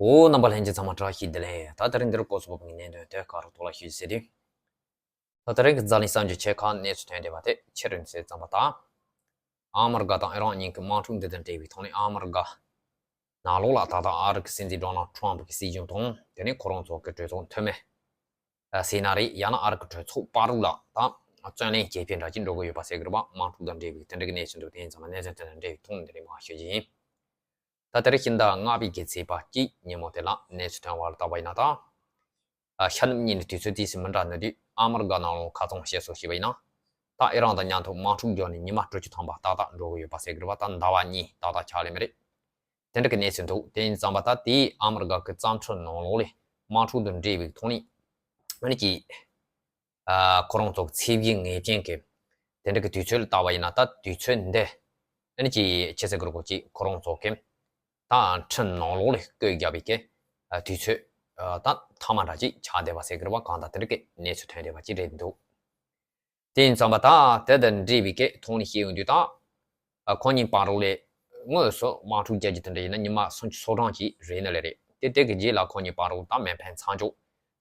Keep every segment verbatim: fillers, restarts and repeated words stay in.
འོ། རྣམ་པ་ལྷན་རྒྱས་ཚང་མ་བཀྲ་ཤིས་བདེ་ལེགས། ད་དེ་རིང་འདིར་སྐོར་སུ་བབ་ངེས་གནས་དོན་དེ་ག་རུ་ཐོག་ལ་ཞུ་ཟེར་དུས། ད་དེ་རིང་གི་འཛམ་གླིང་གསར་འགྱུར་ཆེ་ཁག་གནས་ཚུལ་ཐོན་བསྡད་པ་དེ་ཆི་རེད་ཟེར་ཙམ་པ་དང་། ཨ་མི་རི་ཀ་དང་ཨི་རན་གཉིས་ཀྱི་དམག་འཁྲུག་འདི་དང་འབྲེལ་བའི་ཐོག་ནས། ཨ་མི་རི་ཀ་ནང་ལོགས་ལ་ད་ལྟ་ཨ་རི་གི་སྲིད་འཛིན་ཌོ་ནལ་ཊམ་གྱི་སྲིད་གཞུང་དང་། དེ་ནས་ཁོ་རང་ཚོ་གི་གྲོས་ཚོགས་འཐུས་མི་ཟེར་ན་རེད། ཡང་ན་ཨ་རི་གི་གྲོས་ཚོགས་བར་ལ་ད་བཙོན་ལེན་བྱེད་ཕྱིན་འདྲ་ཅིག་འགྲོ་གི་ཡོད་པ་ཟེར་གི་རེད་པ། དམག་འཁྲུག་དང་འབྲེལ་བའི་དེ་འདྲ་གི་གནས་ཚུལ་འདུག་དེ་ཡིན་ཙང་གནས་ཚུལ་དེ་དང་འབྲེལ་བའི་ཐོག་ནས་དེ་རིང་མར་ཞུ་རྒྱུ་ཡིན། ད་དེ་རིང་ཕྱི་ཟླ་ལྔ་པའི་གི་ཚེས་པ་གཅིག་ཉིན་མོ་དེ་ལ་གནས་ཚུལ་ཐོན་པར་བལྟས་པ་ཡིན་ན། ད་ཤ་ནུབ་གཉིས་ནས་དུས་ཚོད་ཏོག་ཙམ་མི་འདྲ་ནི་དུས། ཨ་མི་རི་ཀ་ནང་ལོགས་ཁ་ཚང་བཤད་སྲོལ་བྱས་པ་ཡིན་ན། ད་ཨི་རན་དང་མཉམ་དུ་དམག་འཁྲུག་བརྒྱབ་ནས་ཉི་མ་དྲུག་ཅུ་ཐམ་པ་ཏག་ཏག་འགྲོ་གི་ཡོད་པ་ཟེར་གི་རེད་པ། ད་ཟླ་བ་གཉིས་ཏག་ཏག་ཆགས་ལེ་མི་རེད། དེ་འདྲ་གི་གནས་ཚུལ་འདུག་དེ་ཡིན་ཙང་པ་ད་དེའི་ཨ་མི་རི་ཀ་གི་བཙན་ཁྲིད་ནང་ལོགས་ལ་དམག་འཁྲུག་དང་འབྲེལ་བའི་ཐོག་ནས་ཨ་ནི་ཀྱི་ཨ་ཁོ་རང་ཚོ་གི་ཚེས་བཞི་ངེས་ཅན་གྱི་དེ་འདྲ་གི་དུས་ཚོད་ལ་བལྟས་པ་ཡིན་ན། ད་དུས་ཚོད་འདི་ཨ་ནི་ཀྱི་ཆི་ཟེར་གི་རེད་གོ། ཅིག་ཁོ་རང་ཚོ་གི་ད་ཁྲིམས་ནང་ལོགས་ལ་བཀོད་བཞག་པའི་གི་ཨ་དུས་ཚོད་ཨ་ད་མཐའ་མ་འདྲ་ཅིག་ཆགས་བསྡད་པ་ཟེར་གི་རེད་པ། གང་ལྟར་དེ་འདྲ་གི་གནས་ཚུལ་ཐོན་བསྡད་པ་ཅིག་རེད་འདུག་དེ་ཡིན་ཙང་པ་ད་དེ་དང་འབྲེལ་བའི་གི་ཐོག་ནས་བཤད་ཡོང་དུས། ད་ཨ་ཁོ་གཉིས་བར་ལ་དངོས་སུ་དམག་འཁྲུག་རྒྱག་རྒྱུ་དེ་འདྲ་ཡིན་ན་ཉི་མ་སུམ་ཅུ་སོ་གྲངས་ཅིག་རེད་ནི་ལེ་རེད། དེ་དེ་གི་རྗེས་ལ་ཁོ་གཉིས་བར་ལ་ད་མེ་འཕེན་མཚམས་འཇོག་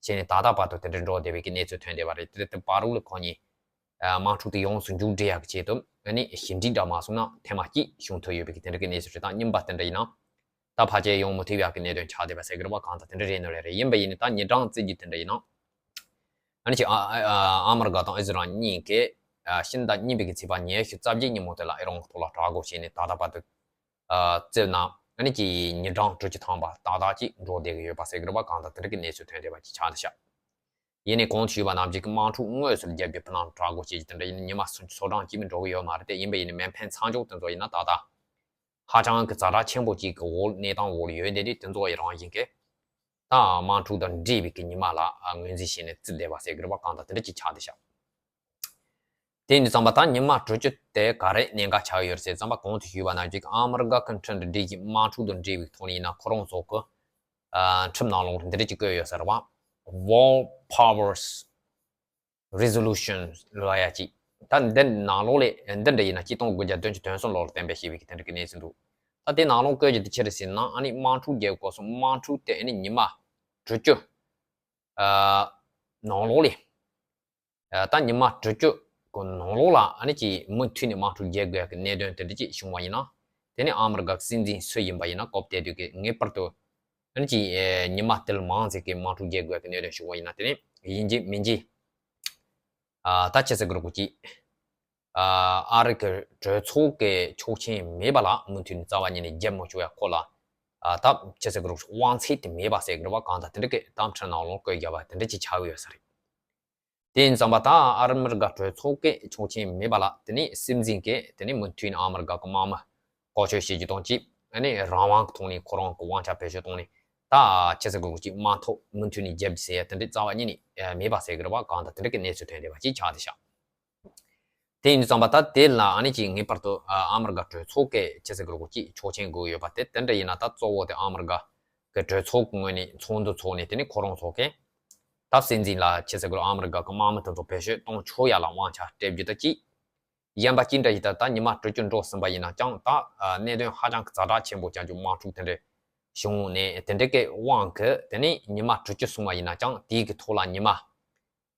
བྱས་ནས་ད་ལྟ་བར་དུ་དེ་འདྲ་འགྲོ་བསྡད་པའི་གི་གནས་ཚུལ་ཐོན་བསྡད་པ་རེད། དེ་དེ་བར་ལ་ཁོ་གཉིས་ཨ་དམག་འཁྲུག་དེ་ཡོངས་སུ་མཇུག་སྒྲིལ་ཡག་གི་ཆེད་དུ་ཨ་ནི་ཞི་འགྲིག་འདྲ་མ་སོང་ན་ཐེངས་མ་གཅིག་བྱུང་ཐུབ་ཡོད་པའི་གི་དེ་འདྲ་གི་གནས་ཚུལ་རེད། ད་རྙིང་པ་དེ་འདྲ་ཡིན་ན་ད་ཕལ་ཆེར་ཡོང་མི་ཐུབ་ཡག་གི་གནད་དོན་ཆགས་བསྡད་པ་ཟེར་གི་རེད་པ། གང་ལྟར་དེ་འདྲ་རེད་ནི་ལེ་རེད། ཡིན་པ་ཡིན་ནི་ད་ཉིན་གྲངས་བརྩི་རྒྱུ་དེ་འདྲ་ཡིན་ན། ཨ་ནི་ཅིག་ཨ་ཨ་ཨ་མི་རི་ཀ་དང་ཨི་ཟི་རལ་གཉིས་ཀས་ཨ་ཕྱི་ཟླ་གཉིས་པའི་གི་ཚེས་པ་ཉི་ཤུ་རྩ་བརྒྱད་ཉིན་མོ་དེ་ལ་ཨི་རན་གྱི་ཐོག་ལ་དྲག་རྒོལ་བྱས་ནས་ད་ལྟ་བར་དུ་ཨ་བརྩིས་ན་ཨ་ནི་ཅིག་ཉིན་གྲངས་དྲུག་ཅུ་ཐམ་པ་ཏག་ཏག་ཅིག་འགྲོ་བསྡད་ཀྱི་ཡོད་པ་ཟེར་གི་རེད་པ། གང་ལྟར་དེ་འདྲ་གི་གནས་ཚུལ་ཐོན་བསྡད་པ་ཅིག་ཆགས་བསྡད་ཤག་ཡིན་ནའི་གོང་དུ་ཞུས་པ་ནང་བཞིན་གྱི་དམག་འཁྲུག་དངོས་སུ་རྒྱབ་རྒྱུ་ཕུ་ནང་དྲག་རྒོལ་བྱེད་རྒྱུ་དེ་འདྲ་ཡིན་ན་ཉི་མ་སུམ་ཅུ་སོ་གྲངས་ཅིག་མིན་འགྲོ་གི་ཡོད་མ་རེད་དེ། ཡིན་པ་ཡིན་ནའི་མེ་འཕེན་མཚམས་འཇོག་དེ་ཚོ་ཡིན་ན་ད་ལྟ་ཧ་ཅང་གི་ཛ་དྲག་ཆེན་པོ་ཅིག་གི་འོག་གནས་སྟངས་འོག་ལ་ཡོད་བསྡད་དུས། དེ་ཚོ་ཡི་རང་བཞིན་གྱི་ད་དམག་འཁྲུག་དང་འབྲེལ་བའི་གི་ཉི་མ་ལ་ཨ་ངོས་འཛིན་བྱས་ནས་བརྩིས་བསྡད་པ་ཟེར་གི་རེད་པ། གང་ལྟར་དེ་འདྲ་ཅིག་ཆགས་བསྡད་ཤག་དེ་ཡིན་དུས་ཙམ་པ་ད་ཉི་མ་དྲུག་ཅུ་དེ་ག་རེ་གནད་འགག་ཆགས་ཡོད་རེད་ཟེར་ཙམ་པ། གོང་དུ་ཞུས་པ་ནང་བཞིན་ཨ་མི་རི་ཀ་གི་ཁྲིམས་དང་འབྲེལ་གྱི་དམག་འཁྲུག་དང་འབྲེལ་བའི་ཐོག་ནས་ཡིན་ན་ཁོ་རང་ཚོ་གི་ཨ་ཁྲིམས་ནང་ལོགས་འདི་འདྲ་ཅིག་བཀོད་ཡོད་ཟེར་བ། World Powers Resolution ལབ་ཡ་ཅིག་ད་འདི་ནང་ལོགས་ལ་འདི་འདྲ་ཡིན་ན་གཅིག་སྟོང་དགུ་བརྒྱ་བདུན་ཅུ་དོན་གསུམ་ལོར་གཏན་འབེབས་བྱས་པའི་གི་དེ་འདྲ་གི་གནས་ཚུལ་འདུག་ད་དེ་ནང་ལོགས་བཀོད་རྒྱུ་དེ་ཅི་རེད་ཟེར་ན། ཨ་ནི་དམག་འཁྲུག་རྒྱག་སྐབས་སུ་དམག་འཁྲུག་དེ་ཨ་ནི་ཉི་མ་དྲུག་ཅུ་ཨ་ནང་ལོགས་ལ་ཨ་ད་ཉི་མ་དྲུག་ཅུ་གི་ནང་ལོགས་ལ་ཨ་ནི་ཅིག་མུ་མཐུད་ནས་དམག་འཁྲུག་རྒྱག་དགོས་ཡ་གི་གནད་དོན་དེ་འདྲ་ཅིག་བྱུང་བ་ཡིན་ན། དེ་ནི་ཨ་མི་རི་ཀ་གི་སྲིད་འཛིན་སུ་ཡིན་པ་ཡིན་ན་སྐབས་དེ་དུས་ཀྱི་ངེས་པར་དུ་ཨ་ནི་ཅིག་ཨེ་ཉི་མ་དེ་ལ་མང་ཙམ་གྱི་དམག་འཁྲུག་རྒྱག་དགོས་ཀྱི་གནད་དོན་བྱུང་བ་ཡིན་ན། དེ་ནི་ཡིན་གཅིག་མིན་གཅིག་ཨ་ད་ཅི་ཟེར་དགོས་རེད་གོ། ཅིག་ཨ་ཨ་རི་གི་གྲོས་ཚོགས་ཀྱི་ཆོག་མཆན་མེད་པ་ལ་མུ་མཐུད་ནས་རྩ་བ་ཉིད་ནས་རྒྱབ་མི་ཆོག་ཡ། ཁོ་ལ་ཨ་ད་ཅི་ཟེར་དགོས་རེད་གོ། དབང་ཚད་དེ་མེད་པ་ཟེར་དགོས་རེད་པ། གང་ལྟར་དེ་འདྲ་གི་དམ་ཁྲིམས་ནང་ལོགས་བཀོད་བཞག་པ་དེ་འདྲ་ཅིག་ཆགས་ཡོད་ས་རེད། དེ་ཡིན་ཙང་པ་ད་ཨ་རི་མི་རི་ཀ་གྲོས་ཚོགས་ཀྱི་ཆོག་མཆན་མེད་པ་ལ་དེ་ནི་སྲིད་འཛིན་གྱིས་དེ་ནི་མུ་མཐུད་ནས་ཨ་མི་རི་ཀ་གི་དམག་མི་བསྐོ་སྤྱོད་བྱེད་རྒྱུ་དང་གཅིག་ཨ་ནི་རང་དབང་གི་ཐོག་ནས་ཁོ་རང་གི་དབང་ཆ་བེད་སྤྱོད་བཏང་ནས་ད་ཅི་ཟེར་དགོས་གི། ཅིག་དམག་འཐབ་མུ་མཐུད་ནས་རྒྱབ་རྒྱུ་ཟེར་ཡ་དེ་འདྲའི་རྩ་བ་ཉིད་ནས་མེད་པ་ཟེར་གི་རེད་པ། གང་ལྟར་དེ་འདྲ་གི་གནས་ཚུལ་ཐོན་བསྡད་པ་ཅིག་ཆགས་བསྡད་ཤག་དེ་ཡིན་དུས་ཙམ་པ་ད་དེ་ལ་ཨ་ནི་ཅིག་ངེས་པར་དུ་ཨ་ཨ་མི་རི་ཀ་གྲོས་ཚོགས་ཀྱི་ཅི་ཟེར་དགོས་རེད་གོ། ཅིག་ཆོག་མཆན་དགོས་ཡོད་པ་དེ་དེ་འདྲ་ཡིན་ན། ད་གཙོ་བོ་དེ་ཨ་མི་རི་ཀ་གི་གྲོས་ཚོགས་ཀྱི་ངོས་ནས་ཚོགས་འདུ་ཚོགས་ནས་དེ་ནི་ཁོ་རང་ཚོ་གི་ད་སྲིད་འཛིན་ལ་ཅི་ཟེར་དགོས་རེད། ཨ་མི་རི་ཀ་གི་དམག་མི་དེ་ཚོ་བེད་སྤྱོད་གཏོང་ཆོག་ཡ་ལ་དབང་ཆ་སྤྲད་རྒྱུ་དང་གཅིག་གཞན་པ་གཅིག་འདྲ་ཞིག་ད་ད་ཉི་མ་དྲུག་ཅུ་འགྲོ་ཟིན་པ་ཡིན་ན་ཀྱང་ད་ཨ་གནད་དོན་ཧ་ཅང་གི་ཛ་དྲག་ཆེན་པོ་ཅན་གྱི་དམག་འཁྲུག་དེ་འདྲ་བྱུང་ནས་དེ་འདྲ་གི་དབང་གིས་དེ་ནི་ཉི་མ་དྲུག་ཅུ་སོང་བ་ཡིན་ན་ཀྱང་དེའི་གི་ཐོག་ལ་ཉི་མ་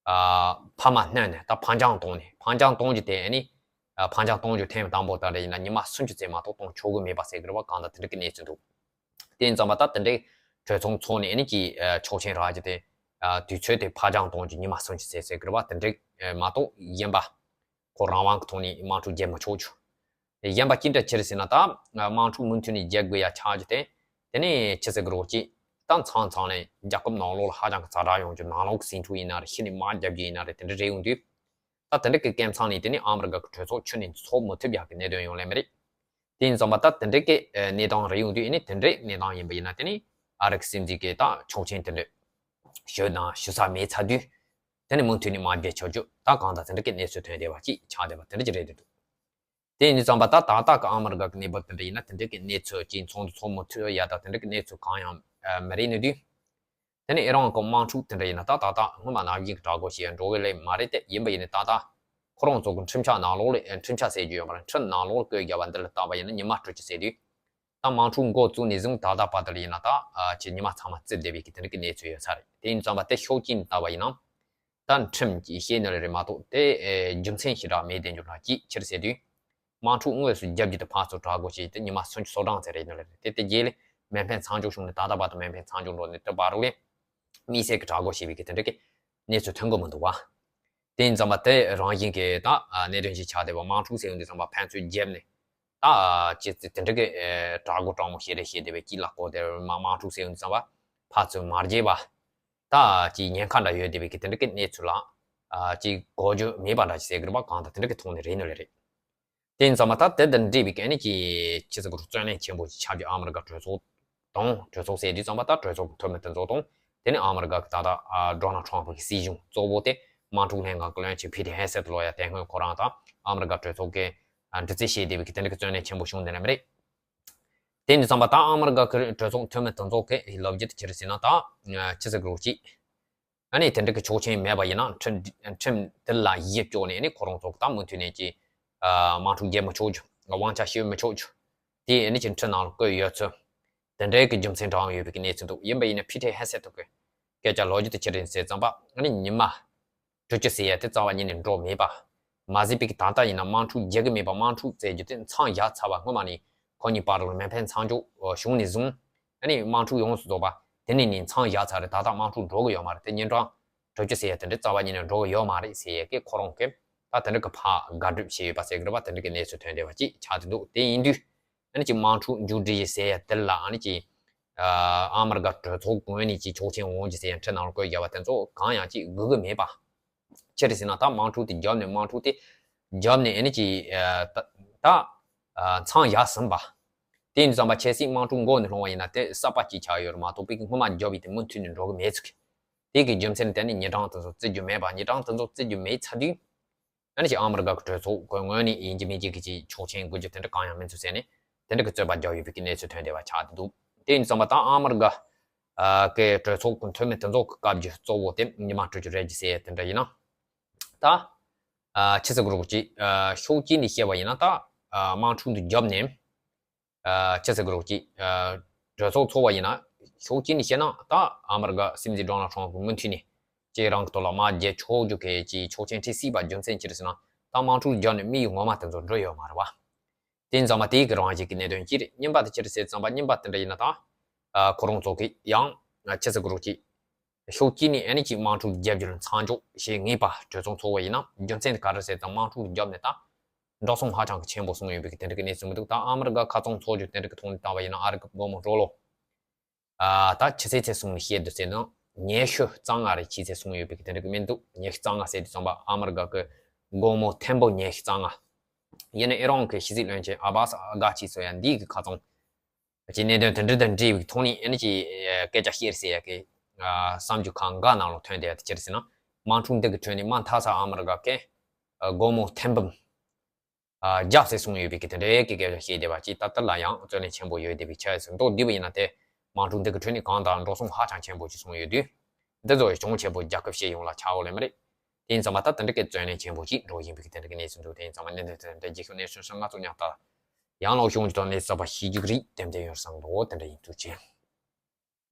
ཨ་ཕ་མ་བསྣན་ནས་ད་ཕར་འགྱངས་གཏོང་ནས། ཕར་འགྱངས་གཏོང་རྒྱུ་དེ་ཨ་ནི་ཨ་ཕར་འགྱངས་གཏོང་རྒྱུ་ཐེངས་དང་པོ་དེ་འདྲ་ཡིན་ན་ཉི་མ་སུམ་ཅུ་ཙམ་མ་གཏོགས་གཏོང་ཆོག་གི་མེད་པ་ཟེར་གི་རེད་པ། གང་ལྟར་དེ་འདྲ་གི་གནས་ཚུལ་འདུག་དེ་ཡིན་ཙང་པ་ད་དེ་འདྲའི་གྲོས་ཚོགས་ཚོགས་ནས་ཨ་ནི་ཀྱི་ཨ་ཆོག་མཆན་རག་རྒྱུ་དེ། ཨ་དུས་ཚོད་དེ་ཕར་འགྱངས་གཏོང་རྒྱུ་ཉི་མ་སུམ་ཅུ་ཙམ་ཟེར་གི་རེད་པ། དེ་འདྲའི་ཨ་མ་གཏོགས་གཞན་པ་ཁོ་རང་དབང་གི་ཐོག་ནས་དམག་འཁྲུག་རྒྱག་མི་ཆོག་རྒྱུ། གཞན་པ་གཅིག་འདྲ་ཅི་རེད་ཟེར་ན། ད་དམག་འཁྲུག་མུ་མཐུད་ནས་རྒྱག་དགོས་ཡ་ཆགས་རྒྱུ་དེ། དེ་ནས་ཅི་ཟེར་གི་རེད་གོ། ཅིག་ད་མཚམས་མཚམས་ནས་རྒྱལ་ཁབ་ནང་ལོགས་ལ་ཧ་ཅང་གི་ཛ་དྲག་ཡོང་རྒྱུ། ནང་ལོགས་ཀྱི་ཟིང་འཁྲུག་ཡིན་ན་རེད། ཕྱི་ནས་དམག་རྒྱག་རྒྱུ་ཡིན་ན་རེད། དེ་འདྲ་རེད་ཡོང་དུས། ད་དེ་འདྲ་གི་སྐབས་མཚམས་ནས་དེ་ནས་ཨ་མི་རི་ཀ་གི་གྲོས་ཚོགས་ཕྱི་ནས་ཚོགས་མི་ཐུབ་ཡག་གི་གནད་དོན་ཡོང་ལེ་མི་རེད། དེ་ཡིན་ཙང་པ་ད་དེ་འདྲ་གི་ཨ་གནས་སྟངས་རེད་ཡོང་དུས། ཨ་ནི་དེ་འདྲའི་གནས་སྟངས་ཡིན་པ་ཡིན་ན་དེ་ནི་ཨ་རི་གི་སྲིད་འཛིན་གྱིས་ད་ཆོག་མཆན་དེ་འདྲ་ཞུ་དང་ཞུ་ས་མེད་ཚར་དུས། དེ་ནི་མུ་མཐུད་ནས་དམག་རྒྱག་ཆོག་རྒྱུ་ད་གང་ལྟར་དེ་འདྲ་གི་གནས་ཚུལ་ཐོན་བསྡད་པ་ཅིག་ཆགས་བསྡད་པ་དེ་འདྲ་ཅིག་རེད་འདུག་དེ་ཡིན་དུས་ཙམ་པ་ད་ད་ལྟ་གི་ཨ་མི་རི་ཀ་གི་གནས་བབ་དེ་འདྲ་ཡིན་ན་དེ་འདྲ་གི་གནས་ཚུལ་ཅིག་ཚོགས་འདུ་ཚོགས་མི་ཐུབ་ཡ་ད་དེ་འདྲ་གི་གནས་ཚུལ་གང་ཡང་ཨ་མི་རེད་ནི་དུས། དེ་ནས་ཨི་རན་གྱི་དམག་འཁྲུག་དེ་འདྲ་ཡིན་ན་ད་ད་ལྟ་སྔོན་མ་ནང་བཞིན་གྱི་དྲག་རྒོལ་བྱེད་ཡ་འགྲོ་གི་ལེ་མ་རེད་དེ། ཡིན་པ་ཡིན་ནའི་ད་ལྟ་ཁོ་རང་ཚོ་གི་ཁྲིམས་འཆར་ནང་ལོགས་ལ། ཨེ་ཁྲིམས་འཆར་ཟེར་རྒྱུ་ཡོད་མ་རེད། ཁྲིམས་ནང་ལོགས་ལ་བཀོད་བཞག་པ་འདི་ལ་བལྟས་པ་ཡིན་ན་ཉི་མ་དྲུག་ཅུ་ཟེར་དུས། ད་དམག་འཁྲུག་འགོ་བཙུགས་ནས་བཟུང་ད་ལྟ་བར་དུ་ལ་ཡིན་ན་ད་ཨ་ཅེ་ཉི་མ་ཚང་མ་རྩིབ་བསྡད་པའི་གི་དེ་འདྲ་གི་གནས་ཚུལ་ཡོད་ས་རེད། དེ་ཡིན་ཙང་བ་དེ་ཤོག་གིན་ལྟ་བ་ཡིན་ན། ད་ཁྲིམས་ཀྱིས་བཤད་ནི་རེད་མ་གཏོགས་དེ་ཨེ་རྒྱུ་མཚན་ཞེ་དྲག་མེད་དེ་འཇོག་ན་ཅི་ཕྱིར་ཟེར་དུས། དམག་འཁྲུག་དངོས་སུ་རྒྱབ་རྒྱུ་དེ་ཕར་ཚུར་དྲག་དགོས་བྱས་ཏེ་ཉི་མ་སུམ་ཅུ་སོ་གྲངས་ཙམ་རེད་ནི་རེད། དེ་དེ་རྗེས་ལ་མེ་འཕེན་མཚམས་འཇོག་བྱུང་ནས་ད་ལྟ་བར་དུ་མེ་འཕེན་མཚམས་འཇོག་འགྲོ་ནས་དེ་བར་རུ་ལས་དམིགས་བསལ་གྱི་དྲག་དགོས་བྱས་པའི་གི་དེ་འདྲ་གི་གནས་ཚུལ་ཐོན་གི་མི་འདུག་བ། དེ་ཡིན་ཙང་བ་དེ་རང་བཞིན་གྱི་ད་ཨ་གནད་དོན་ཞིག་ཆགས་བསྡད་པ། དམག་འཁྲུག་ཟེར་ཡོང་དུས་ཙང་བ་ཕན་ཚུན་རྒྱབ་ནས་ད་ཨ་ཅི་ཙི་དེ་འདྲ་གི་ཨེ་དྲག་པོ་དྲག་མོ་ཞེ་རེ་བཤད་བསྡད་པའི་དཀྱིལ་ལ་བསྐོར་ཏེ་མ་དམག་འཁྲུག་ཟེར་ཡོང་དུས་ཙང་བ་ཕར་ཚུར་མ་རྒྱབ་པ། ད་ཅིག་ཉེན་ཁ་འདྲ་ཡོད་བསྡད་པའི་གི་དེ་འདྲ་གི་གནས་ཚུལ་ལ་ཨ་ཅིག་གོ་རྒྱུ་མེད་པ་འདྲ་ཞིག་ཟེར་དགོས་རེད་པ། གང་ལྟར་དེ་འདྲ་གི་ཐོག་ནས་རེད་ནི་རེད། དེ་ཡིན་ཙང་མ་ད་དེ་དང་འབྲེལ་བའི་གི་ཨ་ནི་ཅིག་ཅི་ཟེར་དགོས་རེད། བརྩོན་ལེན་ཆེན་པོ་ཞིག་ཆགས་རྒྱུ། ཨ་མི་རི་ཀ་གྲོས་ཚོགས་དང་། གྲོས་ཚོགས་ཟེར་དུས་ཙང་མ་ད་གྲོས་ཚོགས་འཐུས་མི་དེ་ཚོ་དང་། དེ་ནས་ཨ་མི་རི་ཀ་གི་ད་ལྟ་ཨ་ཌོ་ནལ་ཊམ་ཕི་གི་སྲིད་གཞུང་གཙོ་བོ་དེ་དམག་འཁྲུག་ལྷན་ཁང་གི་བློན་ཆེན་ཕི་ཊར་ཧེག་སེད་ལོ་ཡ་དེ་སྔོན་ཁོ་རང་དང་ཨ་མི་རི་ཀ་གྲོས་ཚོགས་ཀྱི་ཨ་འདྲི་རྩད་བྱས་བསྡད་པའི་གི་དེ་འདྲ་གི་བརྩོན་ལེན་ཆེན་པོ་བྱུང་བསྡད་ནི་མ་རེད། དེ་ཡིན་ཙང་མ་ད་ཨ་མི་རི་ཀ་གི་གྲོས་ཚོགས་འཐུས་མི་དེ་ཚོ་གི་ལབ་རྒྱུ་དེ་ཅི་རེད་ཟེར་ན། ད་ཅི་ཟེར་དགོས་རེད། ཅིག་ཨ་ནི་དེ་འདྲ་གི་ཆོག་མཆན་མེད་པ་ཡིན་ན་ཁྲིམས་ཁྲིམས་དེ་ལ་གཞི་བཅོལ་ནས་ཨ་ནི་ཁོ་རང་ཚོ་གི་ད་མུ་མཐུད་ནས་ཀྱི་ཨ་དམག་འཁྲུག་རྒྱག་མི་ཆོག་རྒྱུ། དབང་ཆ་སྤྱོད་མི་ཆོག་རྒྱུ། དེ་ཨ་ནི་ཀྱི་ཁྲིམས་ནང་ལ་བཀོད་ཡོད་ཚུལ། དེ་འདྲའི་གི་རྒྱུ་མཚན་དྲངས་ཡོད་པའི་གི་གནས་ཚུལ་འདུག་ཡིན་པ་ཡིན་ན་ཕི་ཊར་ཧེག་སེད་ཐུག་གི་སྐད་ཆ་ལབ་རྒྱུ་དེ་ཅི་རེད་ཟེར་ཙང་པ། ཨ་ནི་ཉི་མ་དྲུག་ཅུ་ཟེར་ཡ་དེ་རྩ་བ་ཉིད་ནས་འགྲོ་མེད་པ། མ་ཟད་པའི་གི་ད་ལྟ་ཡིན་ན་དམག་འཁྲུག་རྒྱག་གི་མེད་པ། དམག་འཁྲུག་ཟེར་རྒྱུ་དེ་མཚམས་བཞག་ཚར་བ། སྔོན་མ་ནས་ཁོ་གཉིས་བར་ལ་མེ་འཕེན་མཚམས་འཇོག་བྱུང་ནས་བཟུང་ཨ་ནི་དམག་འཁྲུག་ཡོངས་སུ་རྫོགས་པ་དེ་ནས་ནས་མཚམས་བཞག་ཚར་རེད། ད་ལྟ་དམག་འཁྲུག་འགྲོ་གི་ཡོད་མ་རེད། དེ་ཉིན་གྲངས་དྲུག་ཅུ་ཟེར་ཡ་དེ་འདྲ་རྩ་བ་ཉིད་ནས་འགྲོ་གི་ཡོད་མ་རེད་ཟེར་ཡ་གི་ཁོ་རང་གི་ད་དེ་འདྲ་གི་ཕར་དགག་སྒྲུབ་བྱས་ཡོད་པ་ཟེར་གི་རེད་པ། དེ་འདྲ་གི་གནས་ཚུལ་ཐོན་བསྡད་པ་ཅིག་ཆགས་བསྡད་འདུག་དེ་ཡིན་དུས་ཨ་ནི་ཅིག་དམག་འཁྲུག་མཇུག་སྒྲིལ་ཟེར་ཡ་དེ་ལ་ཨ་ནི་ཅིག་ཨ་མི་རི་ཀ་གྲོས་ཚོགས་ངོས་ནས་ཅིག་ཆོག་མཆན་འོང་རྒྱུ་ཟེར་ཡ་འཕྲིན་ནང་ལ་བཀོད་བཞག་པ་དེ་ཚོ་གང་ཡང་ཅིག་དགོས་ཀྱི་མེད་པ། ཅི་རེད་ཟེར་ན་ད་དམག་འཁྲུག་དེ་བརྒྱབ་ནས་དམག་འཁྲུག་དེ་བརྒྱབ་ནས་ཨ་ནི་ཅིག་ཨ་ད་ད་ཨ་མཚམས་བཞག་ཟིན་པ། དེ་ཡིན་དུས་ཙམ་པ་ཆབ་སྲིད་དམག་འཁྲུག་འགོ་ནས་སློང་བ་ཡིན་ན་དེ་གསར་པ་ཅིག་ཆགས་ཡོད་རེད་མ་གཏོགས་པའི་སྔོན་མ་བརྒྱབ་པའི་དེ་མུ་མཐུད་ནས་འགྲོ་གི་མེད་ཚུལ་གི། དེ་གི་རྒྱུ་མཚན་དེ་ནི་ཉིན་གྲངས་དེ་ཚོ་བརྩི་རྒྱུ་མེད་པ། ཉིན་གྲངས་དེ་ཚོ་བརྩི་རྒྱུ་མེད་ཚར་དུས། ཨ་ནི་ཅིག་ཨ་མི་རི་ཀ་གྲོས་ཚོགས་ཀྱི་ངོས་ནས་ཡིན་གཅིག་མིན་གཅིག་གི་ཅིག་ཆོག་མཆན་དགོས་རྒྱུ་དེ་འདྲ་གང་ཡང་མིན་ཚུལ་ཟེར་ནས་དེ་འདྲ་གི་རྩོད་པ་རྒྱག་ཡོད་པའི་གི་གནས་ཚུལ་ཐོན་བསྡད་པ་ཆགས་བསྡད་འདུག་དེ་ཡིན་དུས་ཙམ་པ་ད་ཨ་མི་རི་ཀ་ཨ་གི་གྲོས་ཚོགས་ཀྱི་འཐུས་མི་དེ་ཚོ་གི་བཀའ་བརྒྱུད་གཙོ་བོ་དེ་ཉི་མ་དྲུག་ཅུ་རེད་ཀྱི་ཟེར་དེ་འདྲ་ཡིན་ན། ད་ཨ་ཕྱི་ཚེས་དགུ་རུ་ཅིག་ཨ་ཤོག་གཅིག་ནས་བཤད་པ་ཡིན་ན་ད་ཨ་དམག་འཁྲུག་འདི་བརྒྱབ་ནས། ཨ་ཕྱི་ཚེས་དགུ་རུ་ཅིག་ཨ་གྲོས་ཚོགས་ཚོགས་པ་ཡིན་ན་ཤོག་གཅིག་ནས་བཤད་ན་ད་ཨ་མི་རི་ཀ་སྲིད་འཛིན་ཌོ་ནལ་ཊམ་ཕི་མུ་མཐུད་ནས་ཅིག་རང་གི་ཐོག་ལ་དམག་རྒྱག་ཆོག་རྒྱུ་གི་ཅིག་ཆོག་མཆན་ཁྲིད་སྲིད་པ། རྒྱུ་མཚན་ཅི་རེད་ཟེར་ན་ད་དམག་འཁྲུག་བརྒྱབ་ནས་དམིགས་ཡུལ་ངོ་མ་དེ་ཚོ་འགྲུབ་ཡོད་མ་རེད་བ། དེ་ཡིན་ཙང་མ་དེའི་གི་རང་བཞིན་གྱི་གནད་དོན་གཅིག་རེད། གཉིས་པ་དེ་ཅི་རེད་ཟེར་ཙམ་པ་གཉིས་པ་དེ་འདྲ་ཡིན་ན་ད་ཨ་ཁོ་རང་ཚོ་གི་ཡང་ཨ་ཕྱི་ཚེས་དགུ་རུ་ཅིག་ཤོག་གཅིག་ནས་ཨ་ནི་ཅིག་དམག་འཁྲུག་རྒྱབ་རྒྱུ་ལ་མཚམས་འཇོག་བྱེད་ངེས་པ་གྲོས་ཚོགས་ཚོགས་པ་ཡིན་ན། རྒྱུ་མཚན་དེ་ག་རེ་ཟེར་ཙང་དམག་འཁྲུག་བརྒྱབ་ནས་ད་འགྲོ་སོང་ཧ་ཅང་གི་ཆེན་པོ་སོང་ཡོད་པའི་གི་དེ་འདྲ་གི་གནས་ཚུལ་མི་འདུག་ད་ཨ་མི་རི་ཀ་ཁ་ཚང་ཚོགས་རྒྱུ་དེ་འདྲ་གི་ཐོག་ནས་བལྟས་པ་ཡིན་ན་ཨ་རི་གི་སྒོར་མོ་ཌོ་ལར་ཨ་ད་ཕྱི་ཚེས་ཚེས་གསུམ་ནས་བཤད་དུས་ཟེར་ན་ཉི་ཤུ་རྩ་ལྔ་རེ་ཕྱི་ཚེས་སོང་ཡོད་པའི་གི་དེ་འདྲ་གི་མི་འདུག་ཉི་ཤུ་རྩ་ལྔ་ཟེར་དུས་ཙམ་པ་ཨ་མི་རི་ཀ་གི་སྒོར་མོ་ཐེར་འབུམ་ཉི་ཤུ་རྩ་ལྔ། ཡིན་ན་ཨི་རན་གི་ཕྱི་སྲིད་བློན་ཆེན་ཨ་བྷ་སི་ཨ་གྷ་ཆི་ཚོ་ཡང་འདི་གི་ཁ་ཚང་། ཀྱི་གནད་དོན་དེ་འདྲ་དང་འབྲེལ་བའི་ཐོག་ནས་ཨ་ནི་ཀྱི་སྐད་ཆ་བཤད་ཟེར་ཡ་གི་བསམ་རྒྱུ་གང་ག་ནང་ལ་ཐོན་བསྡད་ཡ་དེ་ཅི་རེད་ཟེར་ན། དམག་འཁྲུག་འདི་གི་ཁྲོད་ནས་མ་མཐའ་ས་ཨ་མི་རི་ཀ་གི་སྒོར་མོ་ཐེར་འབུམ་བརྒྱབ་ཟེར་གསུངས་ཡོད་པའི་གི་དེ་འདྲའི་གི་སྐད་ཆ་བཤད་བསྡད་པ་ཅིག་ད་ལྟ་ལ་ཡང་བརྩོན་ལེན་ཆེན་པོ་ཡོད་བསྡད་པའི་ཆ་ཡོད་ཟེར་མདོག་བསྡུས་པ་ཡིན་ན། དེ་དམག་འཁྲུག་འདི་གི་ཁྲོད་ནས་གང་ལྟར་འགྲོ་སོང་ཧ་ཅང་ཆེན་པོ་ཅིག་སོང་ཡོད་དུས། འདི་ཚོ་གྱོང་ཆེན་པོ་རྒྱལ་ཁབ་སྤྱི་ཡོངས་ལ་ཆགས་འོང་ལེ་མ་རེད། དེ་ཡིན་ཙང་མ་ད་དེ་འདྲ་གི་བརྩོན་ལེན་ཆེན་པོ་ཅིག་འགྲོ་བཞིན་པའི་གི་དེ་འདྲ་གི་གནས་ཚུལ་འདུག་དེ་ཡིན་ཙང་མ་གནད་དོན་དེ་འདྲ་རྒྱལ་ཁབ་གནས་ཚུལ་ཧྲང་ང་ཚོ་ཉག་ལྟ་ཡང་ལོག་ཤོང་གི་དོན་ལས་ས་པ་ཤི་རྒྱུག་རིགས་ཏན་ཏན་ཡོད་བསམ་འདུག་དེ་འདྲ་ཡིན་དུས་ཅན།